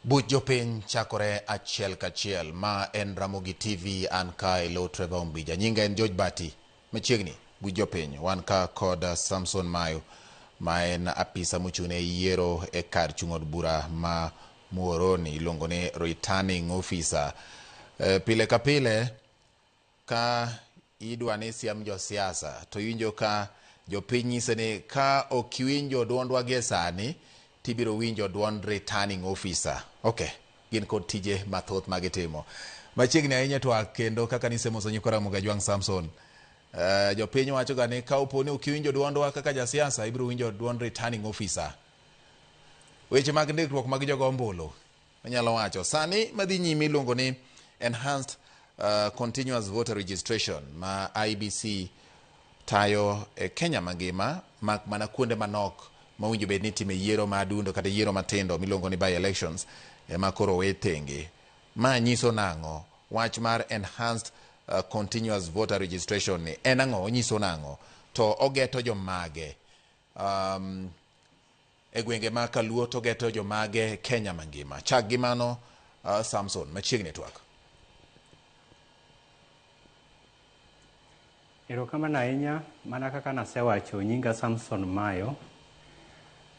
Buch jopiny chakore achiel kachiel. Ma en Ramogi TV, an ka e lo Trevor Ombija. Nyinga en George Bati. Machiegni, buch jopiny. Wan ka kod Samson Mayo, ma en apisa mochung' ne yiero e kar chung' od bura ma Muhoroni, iluongo ni returning officer. Pile ka pile, ka idwa ni siem josiasa to iwinjo ka jopiny nyise ni ka ok iwinjo duondwa gie sani tibiro winjo duond returning officer. Okay, gin kod tije mathoth ma gitimo. Machiegni ahinya twak kendo kaka nisemoso nyikwa Ramogi Ajwang' Samson. Jopiny wacho ga ni ka opo ni ok iwinjo duondwa kaka jasiasa ibiro winjo duond returning officer. Weche mag ndikruok mag jogo ombulu anyalo wacho sani madhi nyime iluongo ni enhanced continuous voter registration ma IEBC tayo e Kenya mangima, mak mana kuonde manok mowinjo bed ni itime yiero ma adundo kata yiero matindo miluongo ni by elections ema koro owe tenge. Ma nyiso nang'o? Wach mar enhanced continuous voter registration ni en ang'o? Onyiso nang'o? To ogeto jomage? E gwenge ma Kaluo to geto jomage Kenya mangima. Chak gi mano, Samson, machiegni twak. Erokamano ahinya, mana kaka nasewacho, nyinga Samson Mayo.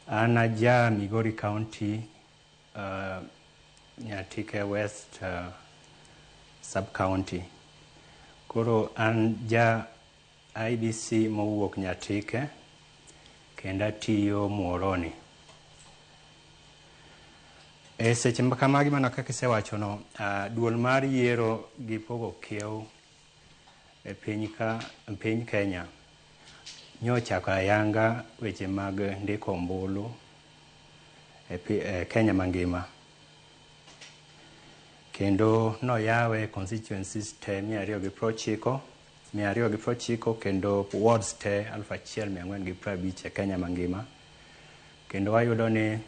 An aja Migori County, Nyatike West Sub-County. Koro an ja IEBC mowuok Nyatike kendo atiyo Muhoroni. E seche ma kamagi mana kaka isewachono, duol mar yiero gi pogo kiew e piny ka piny Kenya nyochako ayanga weche mag ndiko ombulu e Kenya mangima. Kendo noyawe constituencies te 290, 290 kendo wards te 1450 e Kenya mangima. Kendo wayudo ni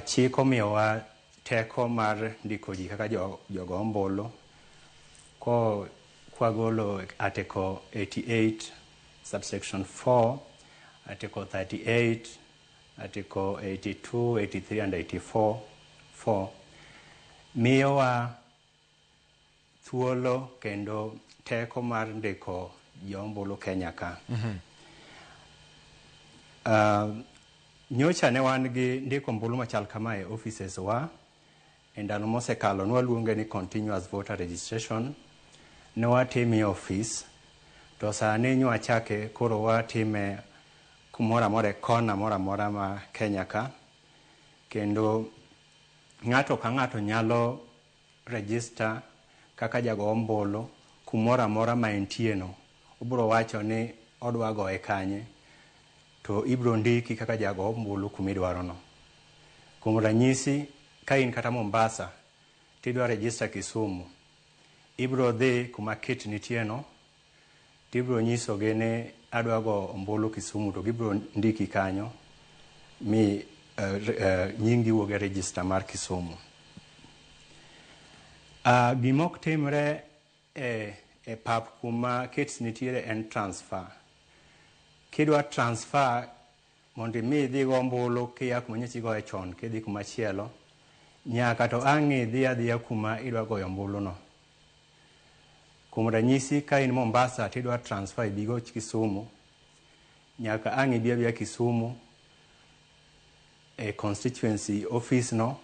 chik omiyowa teko mar ndiko ji kaka jogo ombulu ko kwagolo Article 88 subsection 4, Article 38, Article 82, 83 and 84 4 miyowa thuolo kendo teko mar ndiko joombulu Kenya ka. Nyocha ne wan gi ndiko ombulu machal kama e offices wa e ndalo mosekalo nwaluonge ni continuous voter registration. Ne watime e office to sani nywachake koro watime kumoro amora e kona moro amora ma Kenya ka kendo ng'ato ka ng'ato nyalo register kaka jago ombulu kumoro amora ma entie no. Obiro wacho ni odwa goye kanye to ibiro ndiki kaka jago ombulu kumidwaro no. Kuom ranyisi ka in kata Mombasa tidwa register Kisumu, ibiro dhi kuma kit nitie no tibiro nyisogi ni adwa go ombulu Kisumu to gibiro ndiki kanyo mi nyingi wuog e register mar Kisumu. Gima ok timre e pap kuma kits nitiere en transfer. Kidwa transfer mondo imi idhi go ombulu kia kuma nyocha igoye chon kidhi kuma chielo, nyaka to ang' idhi adhiya kuma idwa goyo ombulu no. Kuom ranyisi ka in Mombasa tidwa transfer ibi go Kisumu, nyaka ang' ibi abiya Kisumu e constituency office no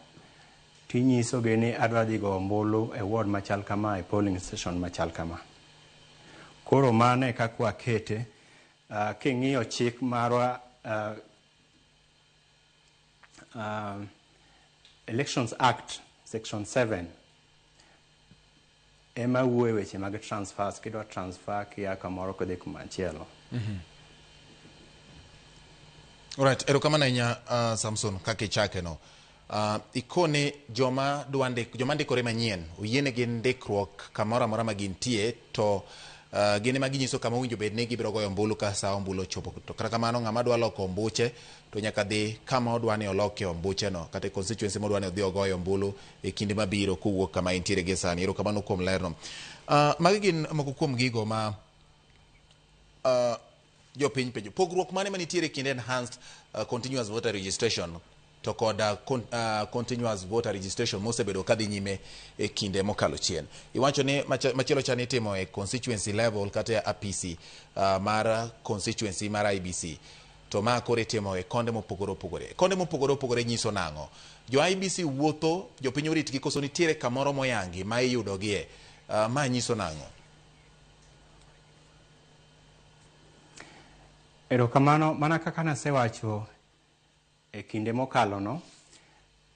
tinyisogi ni adwa dhi go ombulu e ward machal kama e polling station machal kama. Koro mano e kaka wakete. King'iyo chik marwa, Elections Act section 7 ema wuoyo e weche mag transfers kidwa transfer kia kamoro kidhi kumachielo. Alright, erokamano ahinya, Samson, kaka ichake no. Ikone joma dwa ndik, joma ndikore manyien oyienegi ndikruok kamoro amora ma gintie to gin ema ginyiso kama owinjo bed ni gibiro goyo ombulu ka sa ombulu ochopo. To kata kamano ng'ama dwa loko ombuche to nyaka dhi kama odwa ni olokie ombuche no kata e constituency modwa ni odhi ogoye ombulu e kinde mabiro kowuok kama entiere gie sani. Erokamano kuom lerno. Magi gin moko kuom gigo ma jopiny penjo. Pogruok mane manitiere e kind enhanced continuous voter registration to kod continuous voter registration mosebedo kadhi nyime e kinde mokalo chien. Iwacho ni machielo cha nitimo e constituency level kata e apisi mar constituency mar IEBC. To ma koro itimo e konde mopogore opogore. Konde mopogore opogore nyiso nang'o? Jo IEBC wuotho, jopiny oritgi koso nitiere kamoro moyangi ma iyudogie. Ma nyiso nang'o? Erokamano, mana kaka nasewacho e kinde mokalo no,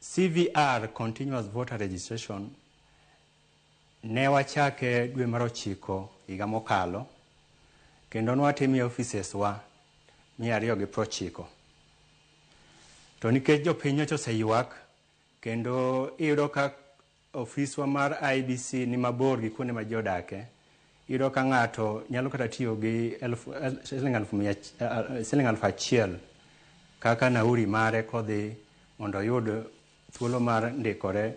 CVR, Continuous Voter Registration, ne wachake dwe mar 9 higa mokalo, kendo nwatime e offices wa 290. To nikech jopiny nyocha oseywak, kendo iyudo ka ofiswa mar IEBC ni mabor gi kuonde ma ji odake, iyudo ka ng'ato nyalo kata tiyo gi siling 1,000 kaka nauri mare kodhi mondo oyud thuolo mar ndikore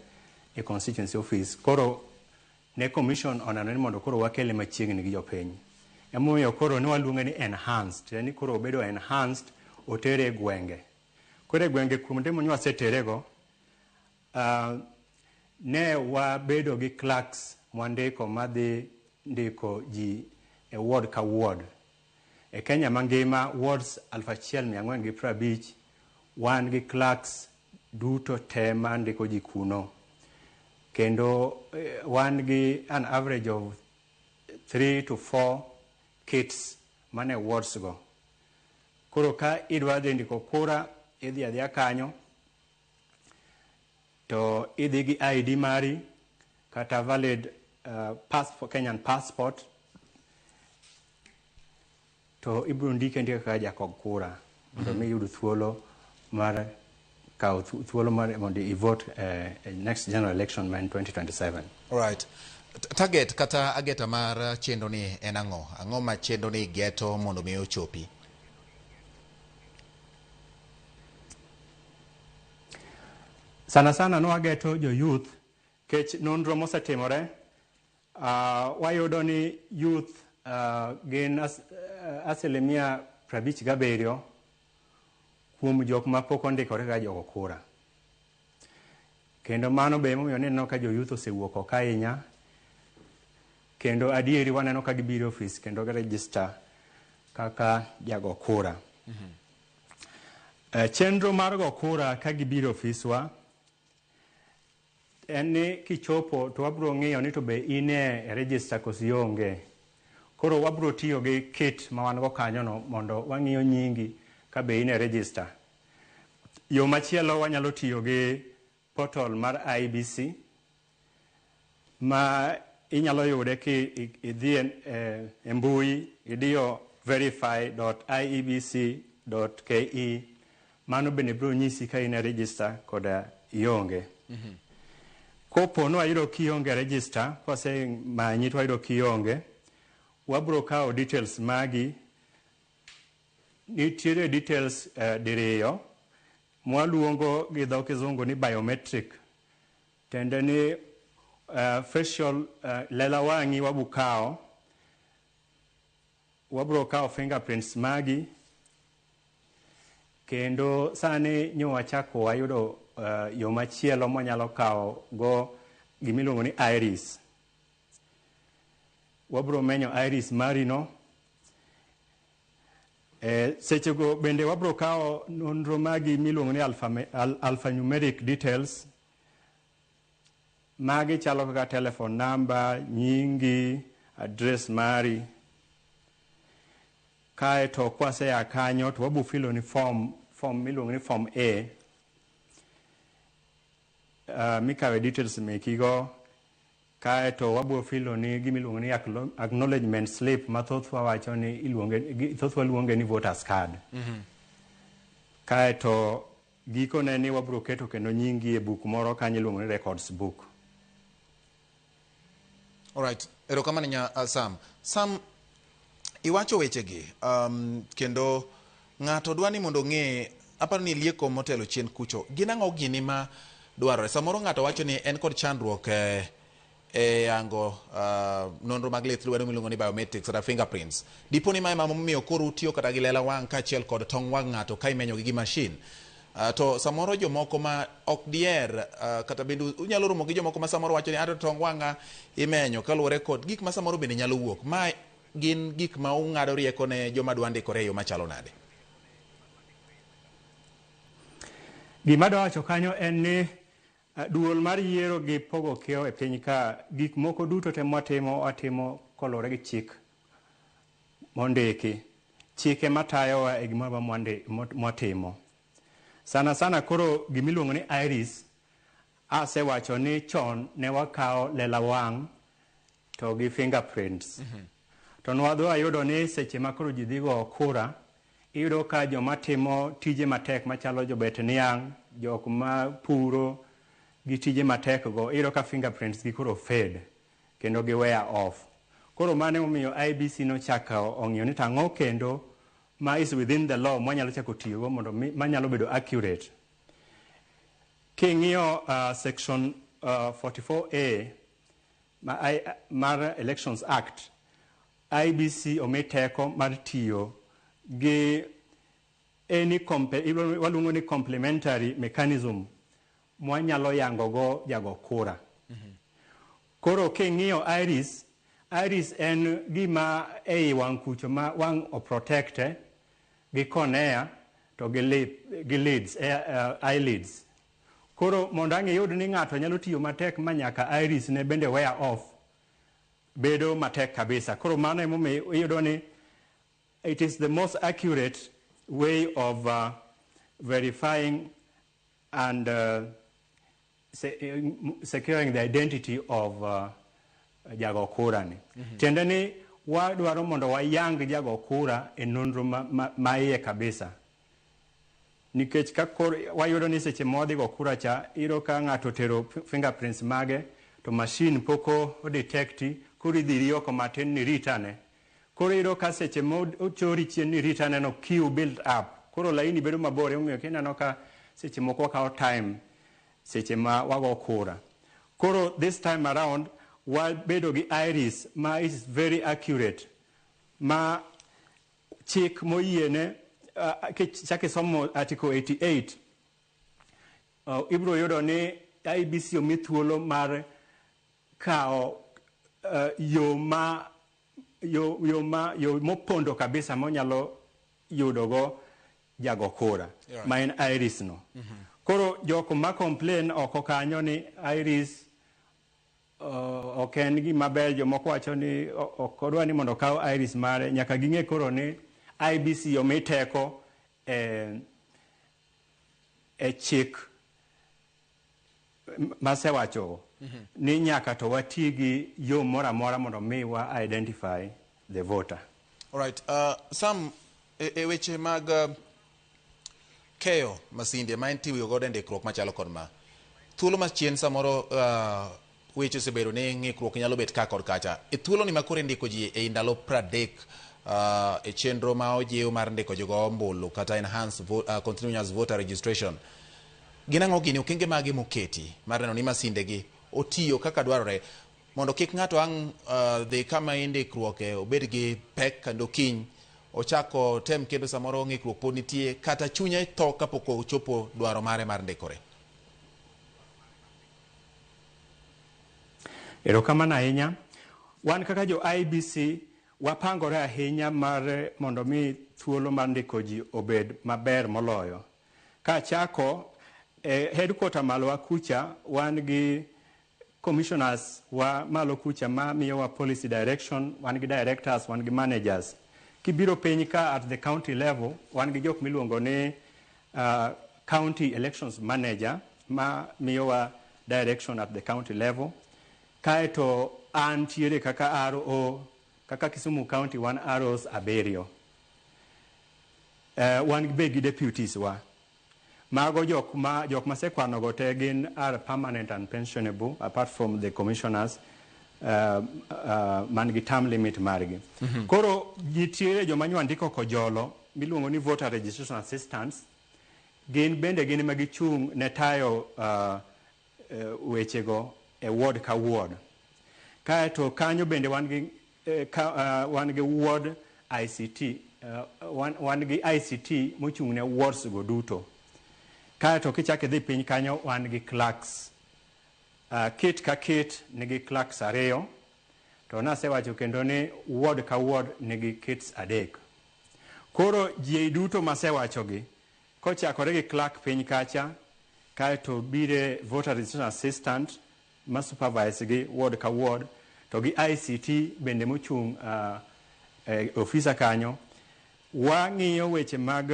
e constituency office. Koro ne commission oneno ni mondo koro wakele machiegni gi jopiny. Emomiyo koro ne waluonge ni enhanced, yani koro obedo enhanced, otere e gwenge. Koro e gwenge kuonde ma waseterego, ne wabedo gi clerks mwandiko madhi ndiko ji e ward ka ward. E Kenya mangima wards 1450 wan gi clerks duto te mandiko ji kuno. Kendo wan gi an average of 3 to 4 kits mane wards go. Koro ka idwa dhi ndiko kura, idhi adhiya kanyo, to idhi gi ID mari kata valid passport, Kenyan passport, to ibiro ndike andika kaka jakog kura mondo mi iyud thuolo mar kawo thuolo mar mondo i vote next general election ma en 2027. Alright. Target kata ageta mar chenro ni en ang'o? Ang'o ma chenro ni geto mondo mi ochopi? Sana sana nwageto jo youth kech nonro mosetimore, wayudo ni youth gin asilimia 57 kuom jok ma pok ondikore kaka jogo kura. Kendo mano be emomiyo nineno ka jo youth osewuok oko ahinya, kendo adieri waneno ka gibiro e ofis kendo gi register kaka jago kura. Chenro mar go kura ka gibiro e ofiswa en ni kichopo to wabiro ng'iyo ni to be in e register koso ionge. Koro wabiro tiyo gi kit ma wan go kanyo no mondo wang'iyo nyingi ka be in e register. Yo machielo wanyalo tiyo gi portal mar IEBC ma inyalo yude ki idhi e mbui idiyo verify.iebc.ke. Mano bende biro nyisi ka in e register koda ionge. Kopo ni wayudo kionge register, kwasemanyi to wayudo kionge, wabiro kawo details magi. Nitiere details diriyo mwaluongo gi dho kizungu ni biometric. Tiende ni facial, lela wang'i wabukawo, wabiro kawo fingerprints magi, kendo sani nyo wachako wayudo yo machielo mwanyalo kawo go gimiluongo ni iris. Wabiro menyo iris mari no. Sechego bende wabiro kawo nonro magi miluongo ni alphanumeric details. Magi chalo kaka telephone number, nyingi, address mari. Kae to kwasea kanyo to wabo filo ni form miluongo ni form A. Mikawe details mekigo. Kae to wabo filo ni gimiluongo ni acknowledgement slip ma thothwa wacho ni iluonge, thothwa luonge ni voters card. Kae to gikone ni wabro keto kendo nyingi e buk moro kanyo iluongo ni records book. Alright, erokamano nya Sam. Sam, iwacho wechegi kendo ng'ato dwa ni mondo ong'e, aparo ni lieko motelo chien kucho, gin ang'o gini ma dwarore? Samoro ng'ato wacho ni en kod chandruok e yango nonro mag lith lwedo miluongo ni biometrics kata fingerprints. Dipo ni mae ema omiyo koro utiyo kata gi lela wang' kaachiel kod tong wang' ng'ato ka imenyo gi machine. To samoro jomoko ma ok diher, kata bende unyalo romo gi jomoko ma samoro wacho ni ato tong wang'a imenyo kaluwore kod gik ma samoro bende nyalo wuok. Ma gin gik ma ung'ado rieko ne joma dwa ndikore e yo machalo nade? Gima adwa wacho kanyo en ni duol mar yiero gi pogo kiewo e piny ka, gik moko duto te mwatimo, watimo koluwore gi chik mondiki. Chike matayowa e gimoro mwatimo. Sana sana koro gimiluongo ni iris, asewacho ni chon ne wakawo lela wang' to gi fingerprints. To nwadhi wayudo ni seche ma koro ji dhi go kura, iyudo ka joma timo tije matek machalo jobet niang', jok ma puro gi tije matek go, iyudo ka fingerprints gi koro fade kendo gi wear off. Koro mano emomiyo IEBC nochako ong'iyo ni tang'o kendo ma is within the law mwanyalo chako tiyogo mondo manyalo bedo accurate. King'iyo section 44A mar Elections Act, IEBC omi teko mar tiyo gi any waluongo ni complementary mechanism mwanyalo yango go jago kura. Koro king'iyo iris, iris en gima ei wang' kucho ma wang' oprotecte gi cornea to gi lip, gi lids, eyelids. Koro mondo ang' iyud ni ng'ato nyalo tiyo matek ma nyaka iris ne bende wear off, bedo matek kabisa. Koro mano emomiyo iyudo ni it is the most accurate way of verifying and securing the identity of jago kura ni. Tiende ni wadwaro mondo wayang jago kura e nonro ma iye kabisa. Nikech ka koro wayudo ni seche ma wadhi go kura cha, iyudo ka ng'ato otero fingerprints mage, to machine pok o detect, koro idhiri oko matin ni ritane. Koro iyudo ka seche ma ochori chien ni ritane no, queue build up. Koro laini bedo mabor, emomiyo kineno ka seche moko wakawo time seche ma wago kura. Koro this time around, wabedo gi iris ma is very accurate, ma chik moyiene, kichako isomo Article 88, ibiro yudo ni IEBC omi thuolo mar kawo yo mopondo kabisa monyalo yudogo jago kura, ma en iris no. Koro jok ma complain oko kanyo ni iris ok en gima ber, jomoko wacho ni ok odwa ni mondo okaw iris mare, nyaka ging'e koro ni IEBC omi teko e chik masewacho ni nyaka to wati gi yo moro amora mondo mi wa identify the voter. Alright, Sam, e weche mag keyo masinde ma itiyo godo e ndikruok machalo kod ma, thuolo machien samoro weche osebedo ni ng'ikruok nyalo bet ka kod kacha. E thuolo ni ma koro indiko ji e ndalo 30 e chenro ma ojiw mar ndiko jogo ombulu kata enhanced continuous voter registration, gin ang'o gini okenge mage moketi mar neno ni masinde gi otiyo kaka dwarore mondo kik ng'ato ang' dhi kama indikruoke obed gi pek kendo kiny ochako tem kendo samoro ng'ikruok pod nitie kata chunye tho kapok ochopo dwaro mare mar ndikore? Erokamano ahinya. Wan kaka jo IEBC wapangore ahinya mar mondo mi thuolo mar ndiko ji obed maber moloyo. Kachako e headquarter malo kucha, wan gi commissioners wa malo kucha ma miyowa policy direction, wan gi directors, wan gi managers. Kibiro piny ka at the county level, wan gi jok miluongo ni county elections manager ma miyowa direction at the county level. Kaeto antiere kaka RO, kaka Kisumu County wan ROs 7. Wan be gi deputies wa. Mago jok masekwano go te gin are permanent and pensionable apart from the commissioners man gi term limit margi. Koro nitiere joma nywa ndiko kojolo miluongo ni voter registration assistants. Gin bende gin ema gichung' ne tayo wechego e ward ka ward. Kaeto kanyo bende wan gi ward ICT, wan gi ICT mochung' ne wards go duto. Kaeto kichako idhi piny kanyo wan gi clerks. Kit ka kit nigi clerks 2, to nasewacho kendo ni ward ka ward nigi kits 3. Koro ji duto masewachogi, kochakore gi clerk piny kacha, kaeto bire voter registration assistant ma supervise gi ward ka ward, to gi ICT bende mochung' ofisa kanyo, wang'iyo weche mag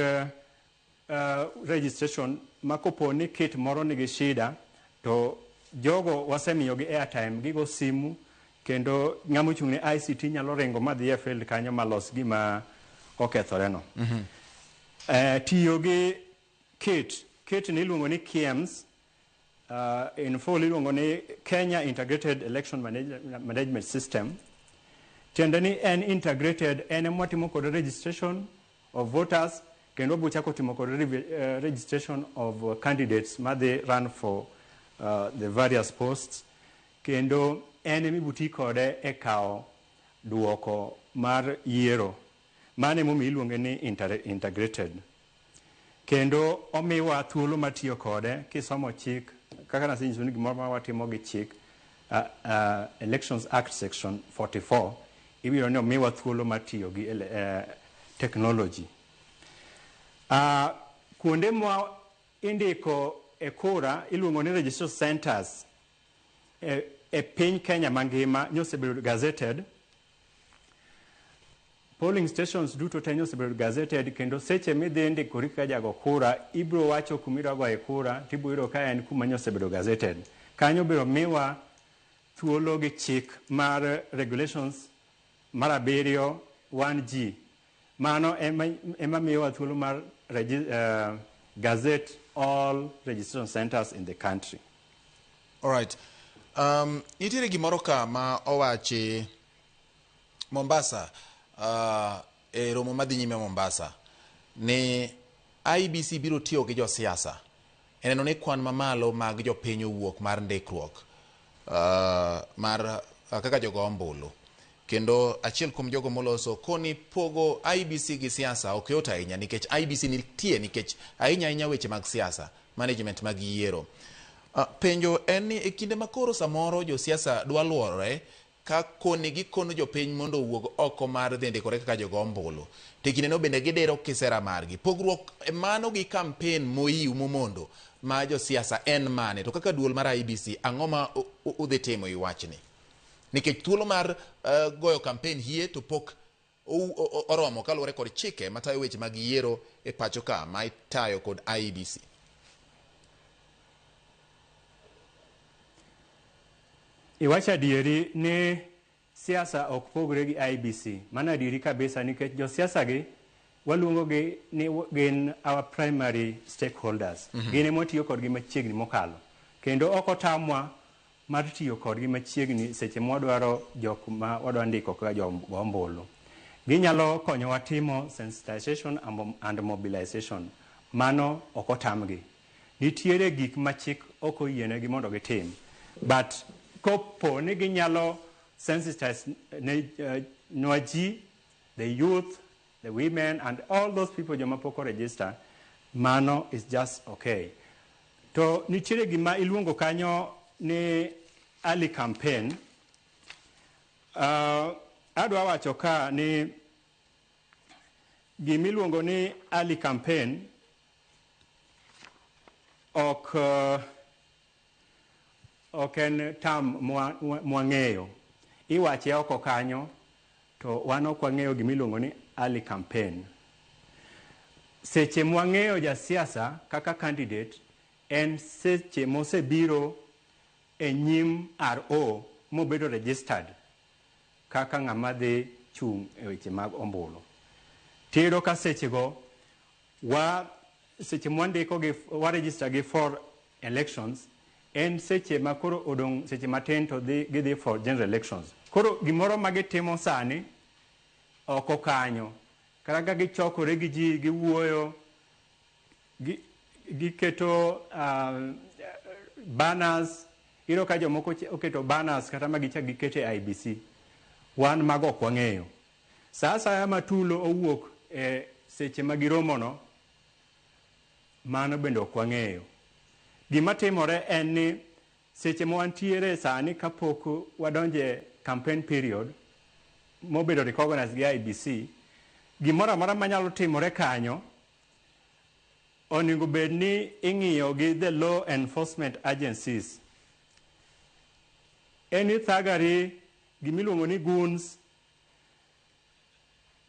registration ma kopo ni kit moro nigi shida, to jogo wasemiyogi airtime, gigo simu, kendo ng'ama ochung' ne ICT nyalo ringo madhi e field kanyo malos gima okethoreno. Tiyo gi kit ni iluongo ni KIEMS, in full iluongo ni Kenya Integrated Election Management System. Tiende ni en integrated, en ema watimo kod registration of voters, kendo wabiro chako timo kod registration of candidates madhi run for the various posts, kendo en ema ibiro ti kode e kawo duoko mar yiero. Mano emomiyo iluonge ni integrated. Kendo omiwa thuolo mar tiyo kode kisomo chik, kaka nasenyisou ni gimoro ma watimo gi chik, Elections Act section 44, ibiro ni omiwa thuolo mar tiyo gi technology. Kuonde ma indiko e kura iluongo ni registration centers e piny Kenya mangima nyosebedo gazetted. Polling stations duto te nyosebedo gazetted, kendo seche midhi ndikori kaka jago kura, ibiro wacho kuma idwa goye kura, tibiro yudo ka en kuma nyosebedo gazetted. Kanyo biro miwa thuolo gi chik mar regulations mar 7 1G. Mano ema miyowa thuolo mar gazette all registration centers in the country. All right. Nitiere gimoro ka ma owachi Mombasa, e romo madhi nyime Mombasa, ni IEBC biro tiyo gi josiasa e neno ni kwan mamalo mag jopiny owuok mar ndikruok mar kaka jogo ombulu. Kendo achiel kuom jogo moloso koni pogo IEBC gi siasa ok yot ahinya, nikech IEBC nitie nikech ahinya ahinya weche mag siasa, management mag yiero. Penjo en ni e kinde makoro samoro josiasa dwa luorore ka koni gikono jopiny mondo owuog oko mar dhi ndikore kaka jogo ombulu, to e kindeno bende gidiro kisera margi. Pogruok mano gi campaign moyiw momondo ma josiasa en mane? To kaka duol mar IEBC, ang'o ma udhi timo e wachni? Nikech thuolo mar goyo campaign hie to pok oromo kaluwore kod chike matayo weche mag yiero e pacho ka ma itayo kod IEBC. Iwacho adieri ni siasa ok pogre gi IEBC. Mano adieri kabisa, nikech josiasa gi waluongo gi ni gin our primary stakeholders. Gin ema watiyo kodgi machiegni mokalo. Kendo ok otamwa mar tiyo kodgi machiegni seche mwadwaro jok ma wadwa ndiko kaka jogo ombulu. Ginyalo konyowa timo sensitization and mobilization. Mano ok otamgi. Nitiere gik ma chik ok oyienegi mondo gitim. But kopo ni ginyalo sensitize ne nwa ji, the youth, the women, and all those people joma pok o-register, mano is just okay. To nitiere gima iluongo kanyo ni early campaign. Adwa wacho ka ni gima iluongo ni early campaign ok en term mwang'eyo. Iwache oko kanyo to wan ok wang'eyo gima iluongo ni early campaign. Seche mwang'eyo jasiasa kaka candidate en seche mosebiro e nyim RO mobedo registered kaka ng'ama dhi chung' e weche mag ombulu. Tiyudo ka sechego wa seche mwandiko gi wa register gi for elections en seche ma koro odong' seche matin to gidhi for general elections. Koro gimoro ma gitimo sani oko kanyo, kata ka gichokore gi ji, giwuoyo, giketo banners. Iyudo ka jomoko oketo banners kata ma gichak giketo e IEBC. Wan mago ok wang'eyo. Sa asaya ma tulo owuok e seche ma giromono, Mano bende ok wang'eyo. Gima timore en ni seche ma wantiere sani kapok wadonje campaign period mobedo recognized gi IEBC, gimoro amora manyalo timore kanyo onego bed ni ing'iyo gi the law enforcement agencies. Any thuggery, gimiluongo ni goons,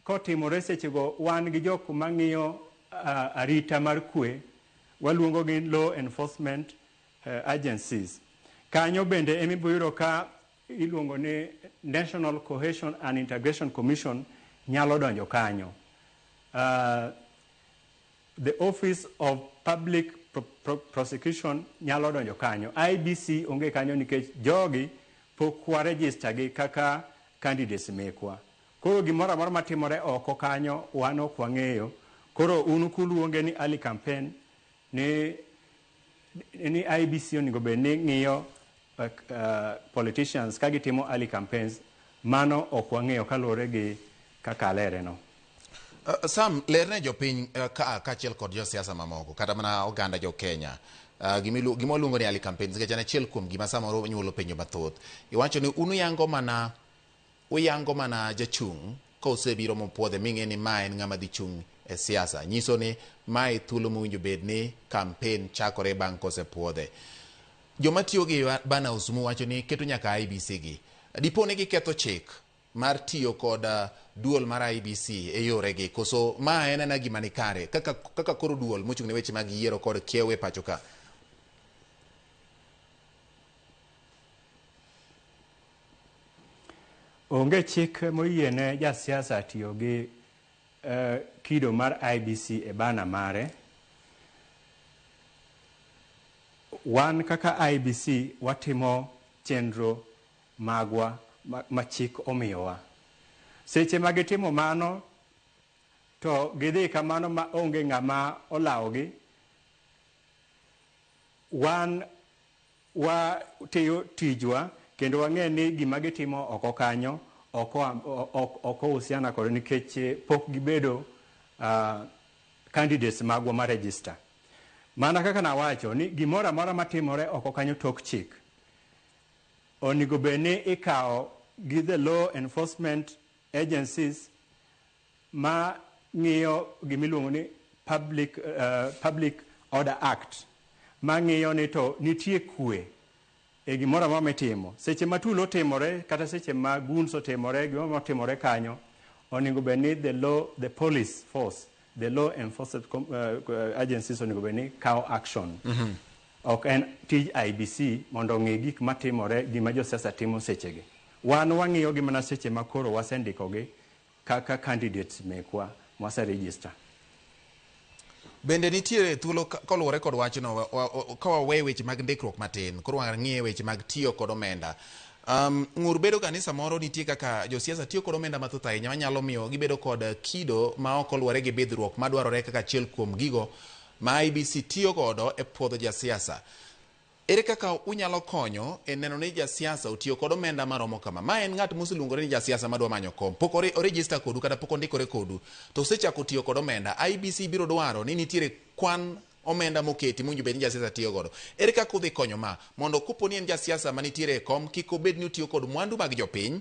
kotimore sechego wan gi jok mang'iyo arita mar kwe, waluongo gi law enforcement agencies. Kanyo bende ema ibiro yudo ka iluongo ni National Cohesion and Integration Commission nyalo donjo kanyo. The Office of Public Prosecution nyalo donjo kanyo. IEBC onge kanyo nikech jogi pok wa register gi kaka candidates mekwa. Koro gimoro amora matimore oko kanyo wan ok wang'eyo. Koro un kuluonge ni early campaign ni IEBC onego bed ni ng'iyo politicians ka gitimo early campaigns, mano ok wang'eyo kaluwore gi kaka alere no. Sam, lerne jopiny ka kaachiel kod josiasa mamoko kata mana oganda jo Kenya gima waluongo ni early campaigns, nikech en achiel kuom gima samoro nyuolo penjo mathoth. Iwacho ni un uyango mana jachung' ka osebiro mopuodhe ming'e ni ma en ng'ama dhi chung' e siasa, nyiso ni mae thuolo mowinjo bed ni campaign chakore bang' kosepuodhe. Joma tiyo gi banners wacho ni keto nyaka IEBC gi dipo ni giketho chik mar tiyo kod duol mar IEBC e yoregi, koso ma en ena gima ni kare kaka koro duol mochung' ne weche mag yiero kod kiewo e pacho ka? Onge chik moyiene jasiasa tiyo gi kido mar IEBC e banner mare. Wan kaka IEBC watimo chenro magwa ma chik omiyowa. Seche ma gitimo mano to gidhi kamano ma onge ng'ama olawogi, wan watiyo tijwa kendo wang'e ni gima gitimo oko kanyo ok ohusiana kode nikech pok gibedo candidates magwa ma register. Mana kaka nawacho ni gimoro amora matimore oko kanyo tok chik onego bed ni ikawo gi the law enforcement agencies ma ng'iyo gimiluongo ni Public Order Act, ma ng'iyo ni to nitie kwe e gimoro amora mitimo. Seche ma tulo otimore kata seche ma goons otimore, gimoro motimore kanyo, onego bed ni the law, the police force, the law enforcement agencies onego bed ni kawo action. Ok en tij IEBC mondo ong'i gik matimore, gima josiasa timo sechegi. Wan wang'iyo gi mana seche ma koro wasendikogi kaka candidates mekwa mwase register. Bende nitiere thuolo koluwore kod wachno, ka wawe weche mag ndikruok matin, koro wang'iye weche mag tiyo kod omenda. Ng'ur bedo ga ni samoro nitie kaka josiasa tiyo kod omenda mathoth ahinya manyalo miyo gibedo kod kido ma ok oluwore gi bidhruok madwarore kaka achiel kuom gigo ma IEBC tiyo godo e puodho jasiasa. Ere kaka unyalo konyo e neno ni jasiasa otiyo kod omenda maromo kama? Ma en ng'at moseluongore ni jasiasa madwa manyo kom. Pok oregister kodu kata pok ondikore kodu, to osechako tiyo kod omenda. IEBC biro dwaro ni nitiere kwan omenda moketi mowinjo bed ni jasiasa tiyo godo. Ere kaka udhi konyo ma mondo kopo ni en jasiasa manitiere e kom kik obed ni otiyo kod mwandu mag jopiny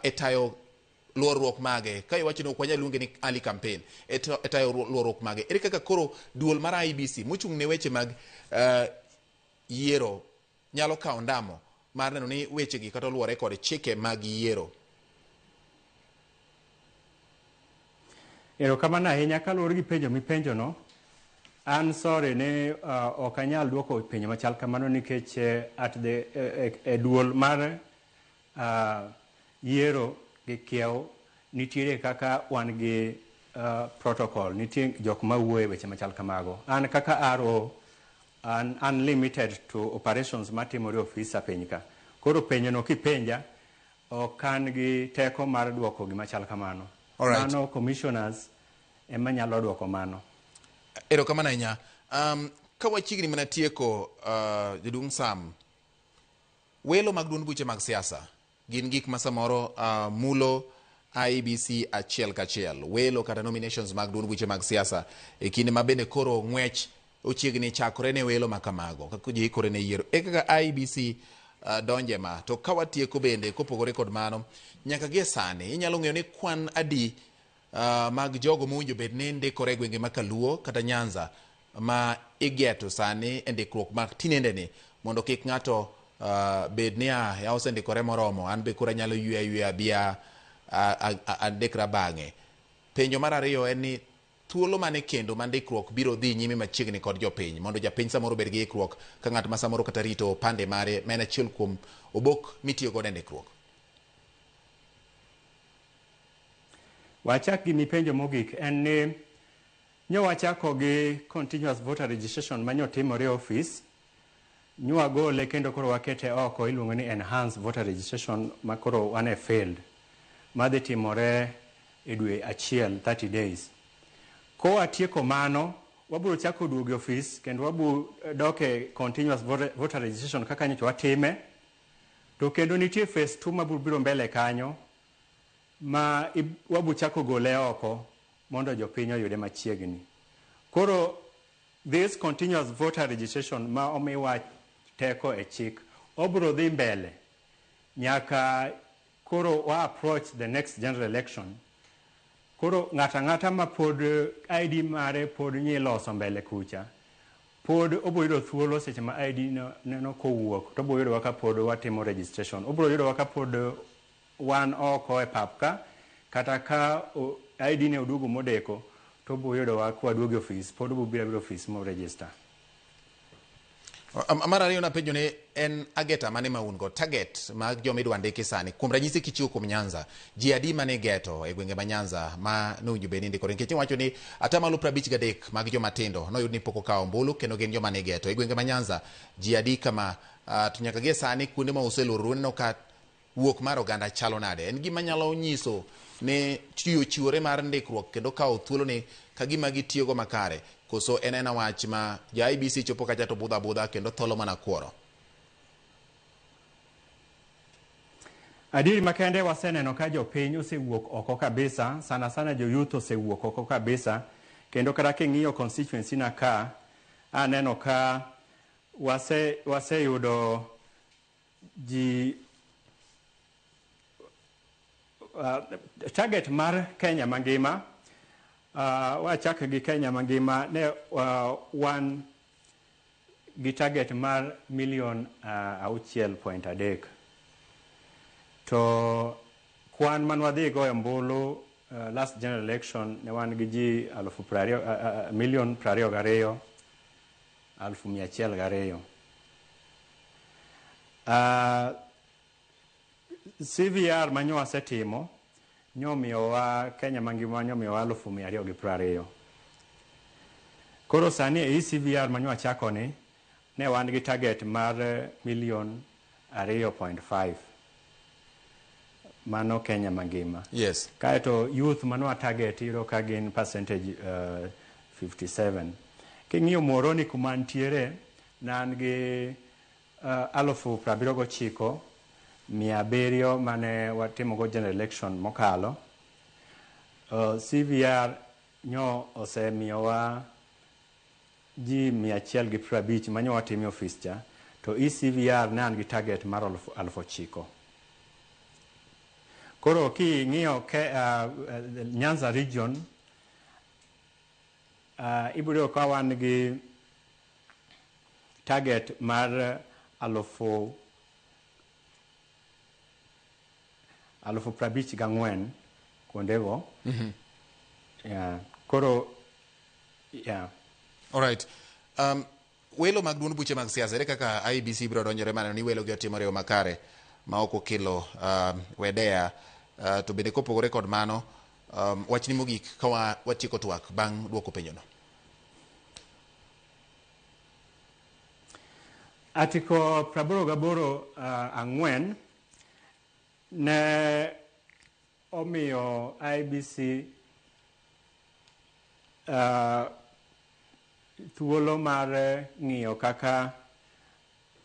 e tayo luorruok mage, ka iwacho ni ok wanyal luonge ni early campaign e tayo luorruok mage? Ere kaka koro duol mar IEBC mochung' ne weche mag yiero nyalo kawo ndamo mar neno ni wechegi kata oluwore kod chike mag yiero? Erokamano ahinya. Kaluwore gi penjo mipenjono, an sorry ni ok anyal duoko penjo machal kamano nikech at the e duol mar yiero gi kiew nitiere kaka wan gi protocol, nitie jok mawuoyo e weche machal kamago. An kaka RO an unlimited to operations matimore e ofisa piny ka. Koro penjono kipenja, ok an gi teko mar duoko gima chal kamano. Mano commissioners ema nyalo duoko mano. Erokamano ahinya. Ka wachiegni mana tieko, jaduong' Sam, welo mag duond buche mag siasa gin gik ma samoro mulo. IEBC achiel kachiel welo kata nominations mag duond buche mag siasa e kinde ma bende koro ng'wech ochiegni chakore ne welo makamago kaka ji ikore ne yiero e kaka IEBC donje ma to ka watieko bende kopogore kod mano nyaka gie sani inyalo ng'eyo ni kwan adi mag jogo mowinjo bed ni ndikore e gwenge ma Kaluo kata Nyanza ma igeto sani e ndikruok mag tinendeni mondo kik ng'ato bed ni ya osendikore moromo an be koro anyalo yweyo ayweya abi andikra bang'e. Penjo mar ariyo en ni thuolo mane kendo ma ndikruok biro dhi nyime machiegni kod jopiny mondo japiny samoro obed gi ikruok ka ng'at ma samoro kata rito opande mare ma en achiel kuom obok mitiyo godo e ndikruok. Wachak gi mipenjo mogik en ni nyo wachako gi continuous voter registration ma nyotimore e office, nyo wagole kendo koro wakete oko iluongo ni enhanced voter registration ma koro wan e field madhi timore e dwe achiel 30 days. Kowatieko mano, wabiro chako duogo e office kendo wabiro dok e continuous voter registration kaka nyocha watime. To kendo nitie phase 2 mabiro biro mbele kanyo ma wabiro chako gole oko mondo jopiny oyude machiegni. Koro this continuous voter registration ma omiwa teko e chik obiro dhi mbele nyaka koro wa approach the next general election. Koro ng'ato ang'ata ma pod ID mare pod nyiloso mbele kucha pod obiro yudo thuolo seche ma ID neno kowuok to obiro yudowa ka pod watimo registration. Obiro yudowa ka pod wan oko e pap ka kata ka ID ne oduogo modeko to obiro yudowa kwaduogo e ofis pod obiro biro abira ofis mo register. Mar ariyo napenjo ni en ageta mane ma un go target mag joma idwa ndiki sani kuom ranyisi kichiwo kuom Nyanza ji adi mane igeto e gwenge ma Nyanza ma nowinjo bed ni indikore nikech iwacho ni atamalo 53 mag joma tindo noyud ni pok okawo ombulu kendo gin joma ne igeto e gwenge ma Nyanza ji adi kama to nyaka gie sani kuonde ma useluoro uneno ka wuok mar oganda chalo nade en gima nyalo nyiso ni chiwore mar ndikruok kendo kawo thuolo ni ka gima gitiyogo makare koso en ena wach ma ja IEBC chopo kacha to budho abudha kendo tholo mana kuoro. Adieri makende waseneno ka jopiny osewuok oko kabisa, sana sana jo youth osewuok oko kabisa, kendo kata king'iyo constituency na ka, aneno ka waseyudo ji target mar Kenya mangima, wachak gi Kenya mangima ne wan gi target mar milion 6.3. To kwan manwadhi go e ombulu last general election ne wan gi ji 20,000 milion 22,102. CVR manyo wasetimo nyomiyowa Kenya mangima nyomiyowa 220,000. Koro sani e CVR manyo wachako ni ne wan gi target mar milion 2.5. Mano Kenya mangima. Yes. Kaeto youth mano target iyudo ka gin percentage 57. King'iyo Muhoroni kuma ntiere ne an gi 79,700 mane watimogo general election mokalo. CVR nyo osemiyowa ji 150 manyo watimo e ofis cha, to ECVR ne an gi target mar 9,000. Koro king'iyo Nyanza region, ibiro yudo ka wan gi target mar 54,000 kuondego. Yeah. Koro, yeah. All right. Welo mag duond buche mag siasa ere kaka IEBC biro donjore maneno ni welo gi otimore yo makare ma ok okelo wedea to bende kopogore kod mano wachni mogik ka watieko twak bang' duoko penjono. Article 88 4 ne omiyo IEBC thuolo mar ng'iyo kaka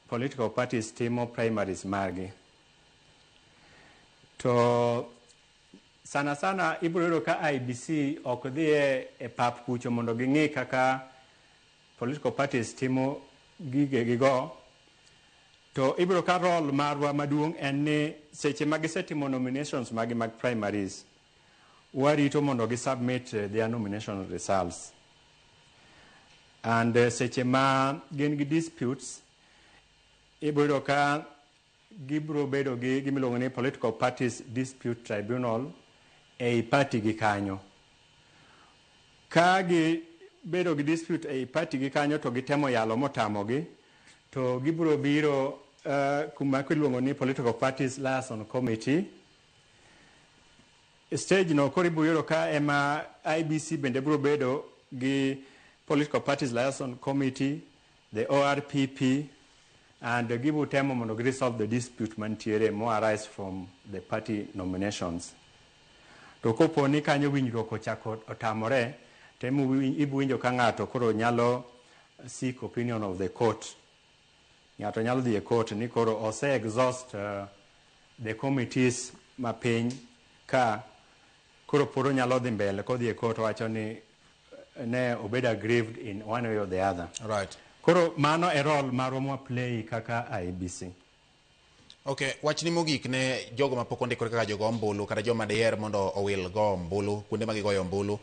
political parties timo primaries margi. To Sana sana ibiro yudo ka IEBC ok dhi e pap kucho mondo ging'i kaka political parties timo gigegigo. To ibiro ka role marwa maduong' en ni seche ma gisetimo nominations magi mag primaries, warito mondo gi submit their nomination results. And seche ma gin gi disputes, ibiro yudo ka gibiro bedo gi gimiluongo ni Political Parties Dispute Tribunal ei party gi kanyo. Ka gi bedo gi dispute ei party gi kanyo to gitemo yalo motamogi, to gibiro biro kuma iluongo ni Political Parties Liaison Committee. Stage no koro ibiro yudo ka ema IEBC bende biro bedo gi Political Parties Liaison Committee, the ORPP, and gibiro temo mondo gi resolve the dispute mantiere mo arise from the party nominations. To kopo ni kanyo winjruok ochako otamore, to ibiro winjo ka ng'ato koro nyalo seek opinion of the court. Ng'ato nyalo dhi e court ni koro ose exhaust the committees mapiny ka koro pod onyalo dhi mbele kodhi e court wacho ni ne obed aggrieved in one way or the other. Koro mano e role marwa mwa play kaka IEBC. Okay, wachni mogik ne jogo mapok ondikore kaka jogo ombulu kata joma diher mondo owil go ombulu kuonde ma gigoyo ombulu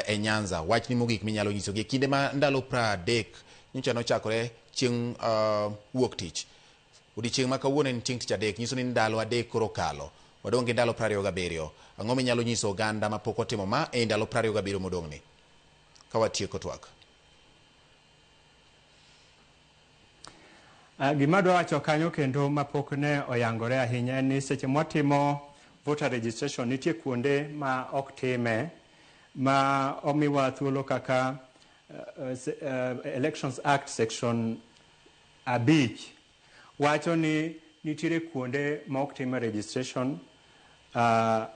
e Nyanza. Wachni mogik minyalo nyisogi e kinde ma ndalo 30 nyocha nochakore chieng' wuok tich. Odiochieng' ma kawuono en chieng' tich adek, nyiso ni ndalo 3 koro kalo. Wadong' gi ndalo 27. Ang'o minyalo nyiso oganda mapok otimo ma e ndalo 27 modong' ni? Ka watieko twak. Gima adwa wacho kanyo kendo mapok ne oyangore ahinya en ni seche mwatimo voter registration nitie kuonde ma ok time ma omiwa thuolo kaka Elections Act section 5 wacho ni nitiere kuonde ma ok time registration sa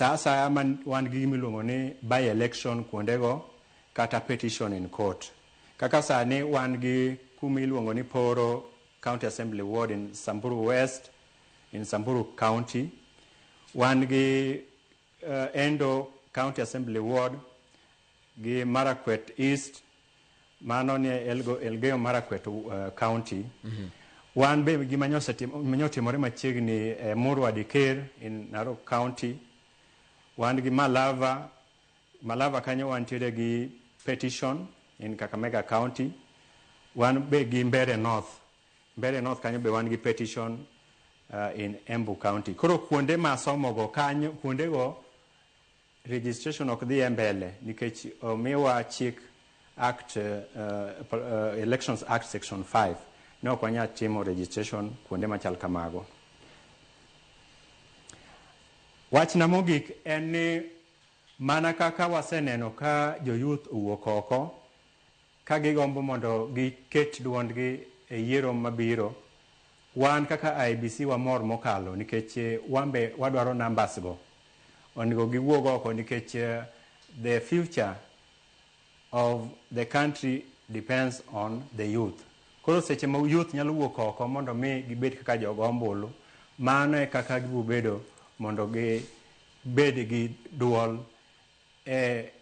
asaya ma wan gi gimiluongo ni by election kuondego kata petition in court. Kaka sani wan gi kuma iluongo ni Poro County Assembly Ward in Samburu West, in Samburu County. Wan gi Endo County Assembly Ward gi Marakwet East, mano ni Elgeyo Marakwet County. Wan be gima nyotimore machiegni Murwa Dikir in Narok County. Wan gi Malava, Malava kanyo wantiere gi petition in Kakamega County. Wan be gi Mbere North. Mbere North kanyo be wan gi petition in Embu County. Koro kuonde ma somogo kanyo, kuondego registration ok dhi e mbele nikech omiwa chik Act, Elections Act section 5 ne ok wanyal timo registration kuonde machal kamago. Wachna mogik en ni mana kaka waseneno ka jo youth owuok oko ka gigombo mondo giket duondgi e yiero mabiro, wan kaka IEBC wamor mokalo nikech wan be wadwaro numbers go. Onego giwuog oko nikech the future of the country depends on the youth. Koro seche ma youth nyalo wuok oko mondo mi gibed kaka jogo ombulu, mano e kaka gibiro bedo mondo gibed gi duol e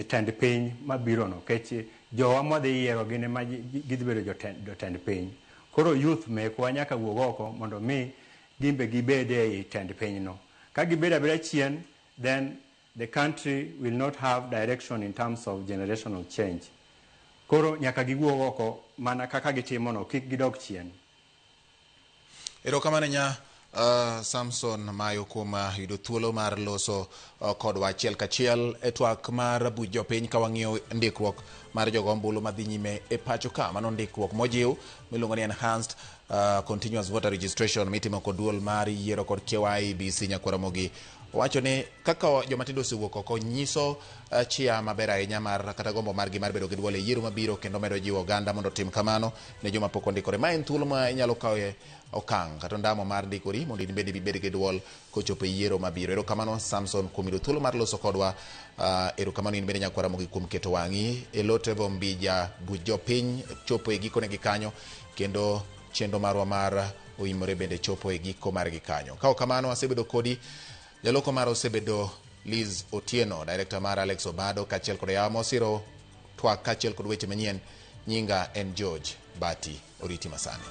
tend piny mabiro no. Nikech jowa mwadhi yiero gin ema gidhi bedo jotend piny. Koro youth mekwa nyaka wuog oko mondo mi gimbe gibed e tend piny no. Ka gibedo abeda chien, then the country will not have direction in terms of generational change. Koro nyaka giwuog oko mana kaka gitimo no, kik gidog chien. Erokamano nya Samson Mayo kuom yudo thuolo mar loso kodwa achiel kachiel e twak mar buch jopiny ka wang'iyo ndikruok mar jogo ombulu madhi nyime e pacho ka. Mano ndikruok mojiw miluongo ni Enhanced Continuous Voter Registration mitimo kod duol mar yiero kod kiewo IEBC. Nyakwar Ramogi owacho ni kaka joma tindo osewuok oko nyiso chia maber ahinya mar kata gombo margi mar bedo gi duol e yiero mabiro, kendo medo jiwo oganda mondo otim kamano ne joma pok ondikore. Ma en thuolo ma inyalo kawe okang' kata ondamo mar ndikori mondo in bende ibed gi duol kochopo e yiero mabiro. Erokamano Samson kuom yudo thuolo mar loso kodwa. Erokamano in bende Nyakwar Ramogi kuom keto wang'i e lo Trevor Ombija. Buch jopiny chopo e gikone gi kanyo, kendo chenro marwa mar Oimore bende chopo e giko margi kanyo. Ka ok kamano, asebedo kodi jaloko mara osebedo Liz Otieno, director mar Alex Obado, kaachiel kod yawa mosiro twak kaachiel kod weche manyien. Nyinga en George Bati. Oriti masani.